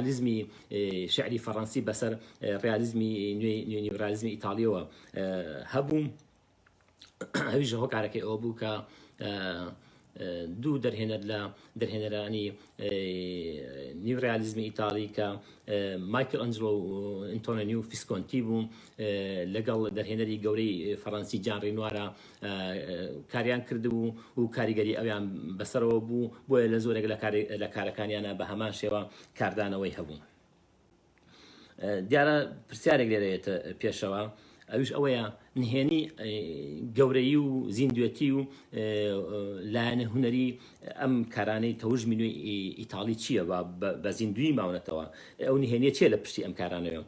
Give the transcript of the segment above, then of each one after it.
ڕیالیزمی شعری فەڕەنسی بەسەر ڕیالیزمی نوێی نیوڕیالیزمی ئیتاڵیەوە هەبوو. ئەویش هۆکارەکەی ئەوە بوو کە دوو دەرهێنەر لە دەرهێنەرانی نیو ڕیالیزمی ئیتاڵی کە مایکل ئەنجلۆ و ئەنتۆنیۆ فیسکۆنتی بوو لەگەڵ دەرهێنەری گەورەی فەڕەنسی جان ڕینوارە کاریان کردبوو و کاریگەری ئەویان بەسەرەوە بوو بۆیە لە زۆرێک لە کارەکانیانە بە هەمان شێوە کاردانەوەی هەبوو. دیارە پرسیارێک لێرە یەتە پێشەوە ئەویش ئەوەیە نهێنی گەورەی و زیندوێتی و لایەنە هونەری ئەم کارانەی تەوژمی نوێی ئیتاڵی چییە بە زیندوی ماونەتەوە ئەو نهێنیە چیە لە پشتی ئەم کارانەوە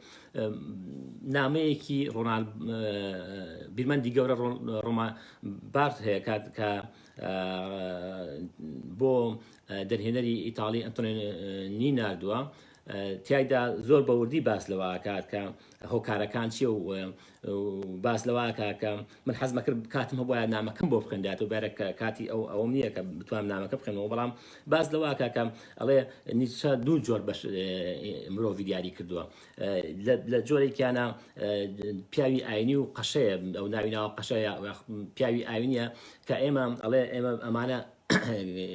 نامەیەکی ڕۆنال بیرمەندی گەورە ڕۆما بارت هەیە کات کە بۆ دەرهێنەری ئیتاڵی ئەنتۆنی ناردووە تیایدا زۆر بە وردی باس لەوە ئەکات کە هۆکارەکان چییە و باس لەوە ئەکات کە من حەزمە کرد کاتم هەبوایە نامەکەم بۆ بخوێندرایەتەوە بارە کە کاتی ئەو ئەوەم نییە کە بتوانم نامەکە بخوێنمەوە بەڵام باس لەوە ئەکات کە ئەڵێ نیچە دوو جۆر بەش مرۆڤی دیاری کردووە لە جۆرێکیانە پیاوی ئاینی و قەشەیە ئەو ناوی ناوە قەشەیە پیاوی ئاینیە کە ئێمە ئەڵێ ئێمە ئەمانە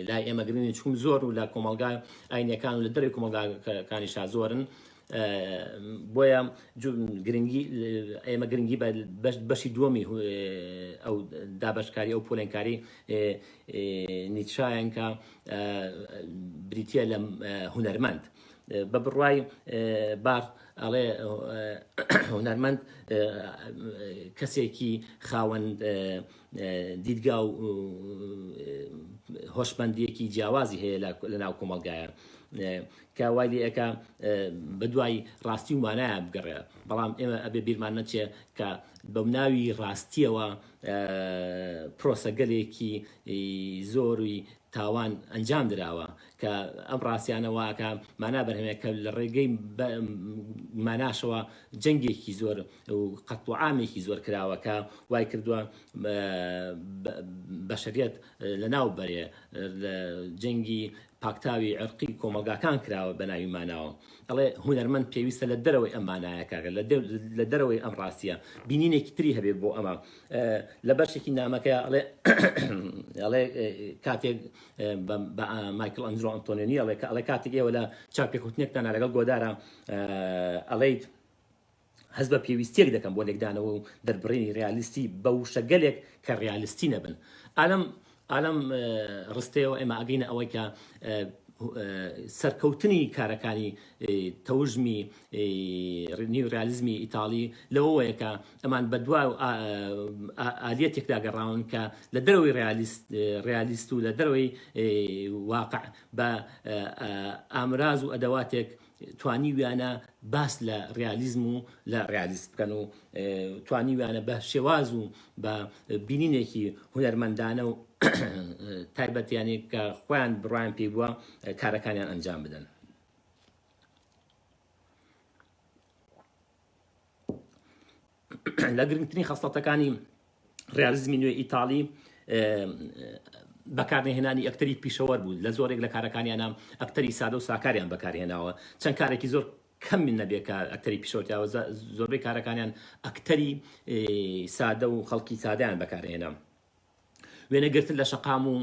لای ئێمە گرنگی چون زۆر و لە کۆمەلگا ئاینەکان و لە دەرەوەی کۆمەلگاکانیشا زۆرن بۆیە گرنگی ئێمە گرنگی بە بەشی دووەمی ئەو دابشکاری ئەو پۆلێنکاری نیچایەن کە بریتە لە هونەرمەند بە بڕوای بار ئەڵێ هونەرمەند کەسێکی خاوەن دیدگا و هۆشمەندیەکی جیاوازی هەیە لە ناو کۆمەڵگایە کە وای لێ ئەکا بە دوای ڕاستی و مانایە بگەڕێ بەڵام ئێمە ئەبێ بیرمان نەچێ کە بە ناوی ڕاستیەوە پرۆسەگەلێکی زۆری تاوان ئەنجام دراوە کە ئەم ڕاستیانە واکە مانا بەرهەمێک کە لە ڕێگەی ماناشەوە جەنگێکی زۆر و قەتڵ و عامێکی زۆر کراوە کە وای کردووە بەشەریەت لەناو بەرێ لە جەنگی پاکتاوی عرقی کۆمەڵگاکان کراوە بە ناوی ماناوە ئەڵێ هونەرمەند پێویستە لە دەرەوەی ئەم مانایە کاکە لە دەرەوەی ئەم ڕاستیە بینینێکی تری هەبێ بۆ ئەمە لە بەشێکی نامەکە ئەڵێ ئەڵێ کاتێک بە مایکل ئەنجلۆ ئەنتۆنیۆنی ئەڵێ کە ئەڵێ کاتێک ئێوە لە چاپێکوتنێکتانە لەگەڵ گۆدارە ئەڵێیت هەست بە پێویستیەک دەکەم بۆ لێکدانەوە و دەربڕینی ڕیالیستی بە وشەگەلێک کە ڕیالیستی نەبن. ئالەم ئالەم ڕستەیەوە ئێمە ئەگەینە ئەوەی کە سەرکەوتنی کارەکانی تەوژمی نیو ڕیالیزمی ئیتاڵی لەوەیە کە ئەمان بەدوا ئالیەتێکدا گەڕاون کە لە دەرەوەی ڕیالیست ڕیالیست و لە دەرەوەی واقع بە ئامراز و ئەدەواتێک توانیویانە باس لە ڕیالیزم و لە ڕیالیست بکەن و توانیویانە بە شێواز و بە بینینێکی هونەرمەندانە و تایبەتیانی کە خۆیان بڕوایان پێی بووە کارەکانیان ئەنجام بدەن. لە گرنگترین خەسڵەتەکانی ڕیالیزمی نوێی ئیتاڵی بەکارنەهێنانی ئەکتەری پیشەوەر بوو لە زۆرێک لە کارەکانیانە ئەکتەری سادە و ساکاریان بەکارهێناوە چەند کارێکی زۆر کەم نەبێ کە ئەکتەری پیشەوەتیاوە زۆربەی کارەکانیان ئەکتەری سادە و خەڵکی سادەیان بەکارهێنا وێنەگرتن لە شەقام و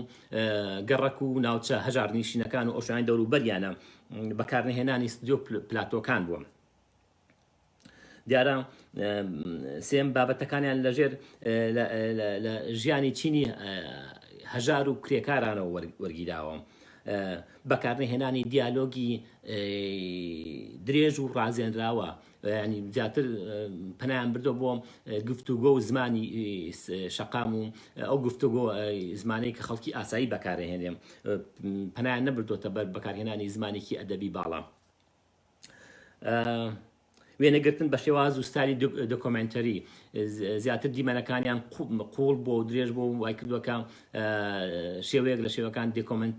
گەڕەک و ناوچە هەژار نیشینەکان و ئەو شوێنانی دەوروبەریانە بەکارنەهێنانی ستودیۆ پلاتۆکان بووە دیارە سێم بابەتەکانیان لەژێر لە ژیانی چینی هەژار و کرێکارانەوە وەرگیراوە بەکارنەهێنانی دیالۆگی درێژ و ڕازێنراوە ینی زیاتر پەنایان بردۆ بۆ گفتوگۆ و زمانی شەقام و ئەو گفتوگۆ زمانەی کە خەڵکی ئاسایی بەکارهێنێ پەنایان نەبردۆتە بەر بەکارهێنانی زمانێکی ئەدەبی باڵا وێنەگرتن بە شێواز و ستایلی دۆکۆمێنتەری زیاتر دیمەنەکانیان قوڵ بۆ و درێژ بۆ وای کردووە کە شێوەیەک لە شێوەکان دێکۆمنت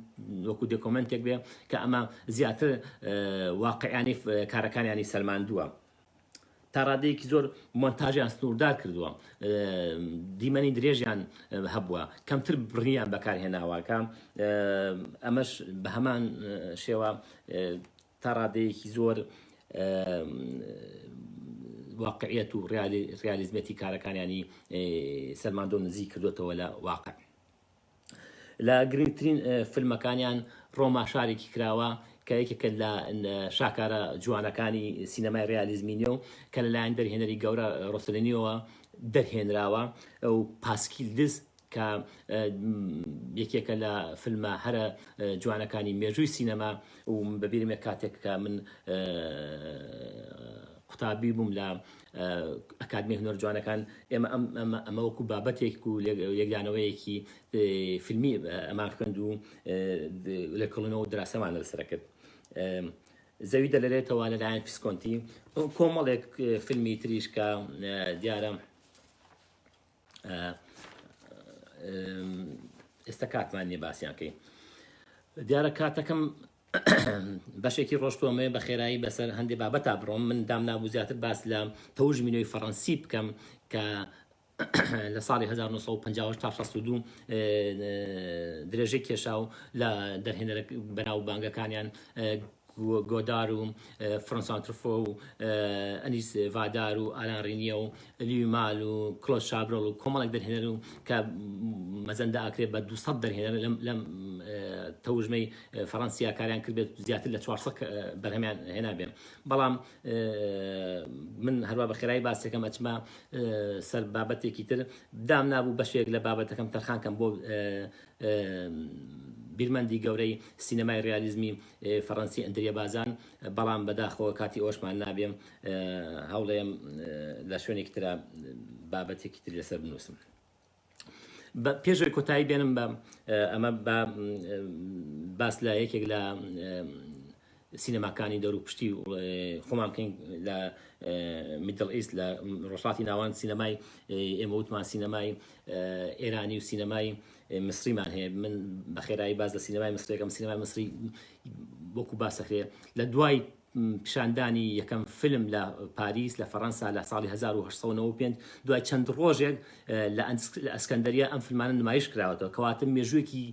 وەکو دێکۆمنتێک بێ کە ئەمە زیاتر واقعیانی کارەکانیانی سەلماندووە تا ڕادەیەکی زۆر مۆنتاژیان سنووردار کردووە دیمەنی درێژیان هەبووە کەمتر بڕیان بەکارهێناوە کە ئەمەش بە هەمان شێوە تا. تا ڕادەیەکی زۆر واقعیەت و ڕیالیزمەتی کارەکانیانی سەلماندۆ نزیک کردوێتەوە لە واقع. لە گرنگترین فیلمەکانیان ڕۆما شارێکی کراوە کە یەکێکە لە شاکارە جوانەکانی سینەمای ڕیالیزمی نوێ و کە لەلایەن دەرهێنەری گەورە ڕۆسلینیەوە دەرهێنراوە و پاسکیل دز کە یەکێکە لە فیلمە هەرە جوانەکانی مێژووی سینەما و بەبیرمە کاتێک کە من قوتابی بووم لە ئەکادمی هونەر جوانەکان ئێمە ئەم ئەمە وەکو بابەتێک و لێکدانەوەیەکی فیلمی ئەمان خوێند و لێکۆڵینەوە و دراسەمان لەسەر کرد. زەوی دەلەرێتەوە لەلایەن فیسکۆنتی کۆمەڵێک فیلمی تریش کە دیارە ئێستا کاتمان نییە باسییان کەین دیارە کاتەکەم بەشێکی ڕۆشتووە مەوێ بە خێرایی بەسەر هەندێ بابەتا بڕۆم من دامنابوو زیاتر باس لە تەوژمی نوێی فەڕەنسی بکەم کە لە ساڵی 1950 تا 62 درێژەی کێشا و لە دەرهێنەرە بەناوبانگەکانیان گۆدار و فرانسوا تروفۆ و ئەنیس ڤادار و ئالان ڕینیە و لوی مال و کلۆد شابرۆڵ و کۆمەڵێک دەرهێنەر و کە مەزەندە ئاکرێت بە 200 دەرهێنەر لەم لەم تەوژمەی فەڕەنسیا کاریان کردبێت زیاتر لە 400 بەرهەمیان هێنابێ بەڵام من هەروە بە خێرایی باسەکەم ئەچمە سەر بابەتێکی تر دام نابوو بەشێک لە بابەتەکەم تەرخانکەم بۆ بیرمەندی گەورەی سینەمای ڕیالیزمی فەڕەنسی ئەندریە بازان بەڵام بەداخەوە کاتی ئەوەشمان نابێ هەوڵێم لە شوێنێکی ترا بابەتێکی تر لەسەر بنووسم. پێشەوەی کۆتایی بێنم بە ئەمە بە باس لە یەکێک لە سینەماکانی دەور و پشتی خۆمان بکەین لە Middle East لە ڕۆژهەڵاتی ناوەند سینەمای ئێمە وتمان سینەمای ئێرانی و سینەمای میسریمان هەیە من بە خێرایی باس لە سینەمای میسریەکەم سینەمای میسری وەکو باسەکرێ لە دوای پیشاندانی یەکەم فیلم لە پاریس لە فەڕەنسا لە ساڵی 1895 دوای چەند ڕۆژێک لە ئەسکەندەریە ئەم فیلمانە نمایش کراوەتەوە کەواتە مێژوویەکی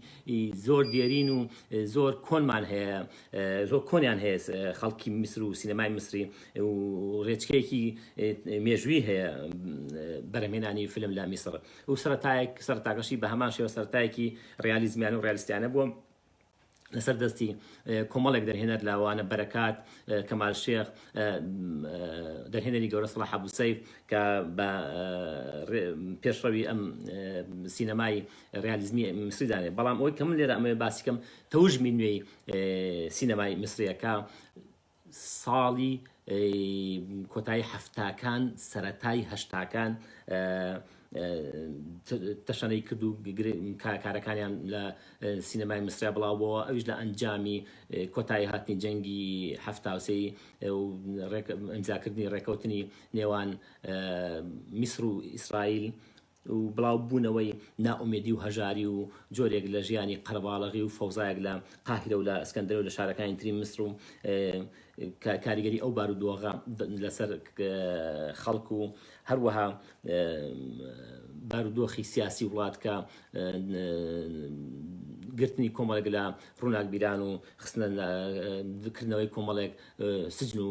زۆر دێرین و زۆر کۆنمان هەیە زۆر کۆنیان هەیە خەڵکی میسر و سینەمای میسری و ڕێچکەیەکی مێژووی هەیە بەرهەمهێنانی فیلم لە میسر و سەرەتایەک سەرەتاکەشی بە هەمان شێوە سەرەتایەکی ڕیالیزمیان و ڕیالیستیانە بووە لەسەر دەستی کۆمەڵێک دەرهێنەر لەوانە بەرەکات کەمال شێخ دەرهێنەری گەورە سەڵاح ئەبو سەیف کە بە پێشڕەوی ئەم سینەمای ڕیالیزمی میسری دانێ بەڵام ئەوەی کە من لێرە ئەمەوێ باسی کەم تەوژمی نوێی سینەمای میسریەکە ساڵی کۆتایی حەفتاکان سەرەتای هەشتاکان تەشەنەی کرد و کارەکانیان لە سینەمای میسریا بڵاو بۆوە ئەویش لە ئەنجامی کۆتایی هاتنی جەنگی حەفتاوسەی ئیمزاکردنی ڕێکەوتنی نێوان میسر و ئیسرائیل و بڵاو بوونەوەی نائومێدی و هەژاری و جۆرێک لە ژیانی قەرەباڵغی و فەوزایەک لە قاهیرە و لە ئەسکەندەرە و لە شارەکانی تری میسر و کاریگەری ئەو بارودۆخە لەسەر خەڵک و هەروەها بارودۆخی سیاسی وڵات کە گرتنی کۆمەڵێک لە ڕووناکبیران و خستنە کردنەوەی کۆمەڵێک سجن و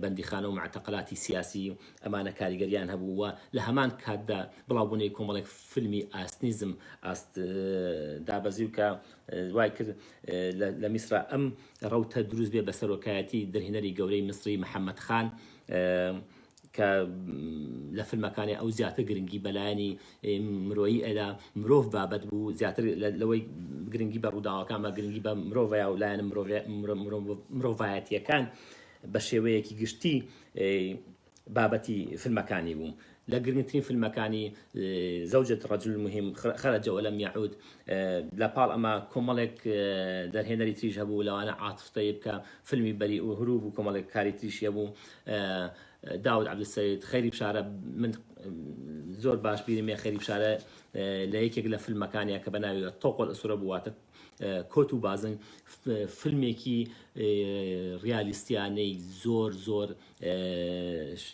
بەندیخانە و مەعتەقەلاتی سیاسی ئەمانە کاریگەریان هەبوو و لە هەمان کاتدا بڵاوبوونەوەی کۆمەڵێک فیلمی ئاستنیزم ئاست دابەزی و کە وای کرد لە میسرا ئەم ڕەوتە دروست بێ بە سەرۆکایەتی دەرهێنەری گەورەی میسری محەممەد خان کە لە فیلمەکانی ئەو زیاتر گرنگی بەلایەنی مرۆیی ئەدا مرۆڤ بابەت بوو زیاتر لەوەی گرنگی بە ڕووداوەکان بە گرنگی بە مرۆڤە و لایەنە مرۆڤایەتیەکان بە شێوەیەکی گشتی بابەتی فیلمەکانی بوو لە گرنگترین فیلمەکانی زەوجەت رجل مهم خرج ولم يعود لە پاڵ ئەمە کۆمەڵێک دەرهێنەری تریش هەبوو لەوانە عاتف تەیب کە فیلمی بەری و هروب و کۆمەڵێک کاری تریش هەبوو داود عەبدولسەید خەیری بشارە من زۆر باش بیرمێ خەیری بشارە لە یەکێک لە فیلمەکانیان کە بە ناوی تۆق والئسرە بوو واتە کۆت و بازنگ فیلمێکی ڕیالیستیانەی زۆر زۆر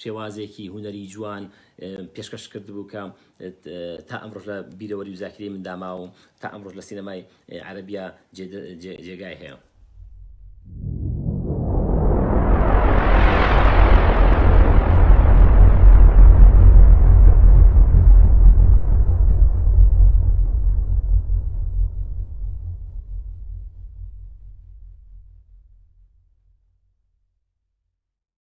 شێوازێکی هونەری جوان پێشکەش کردبوو کە تا ئەمڕۆژ لە بیرەوەری و زاکرەی من داماوە و تا ئەمڕۆژ لە سینەمای عەرەبیا جێگای هەیە.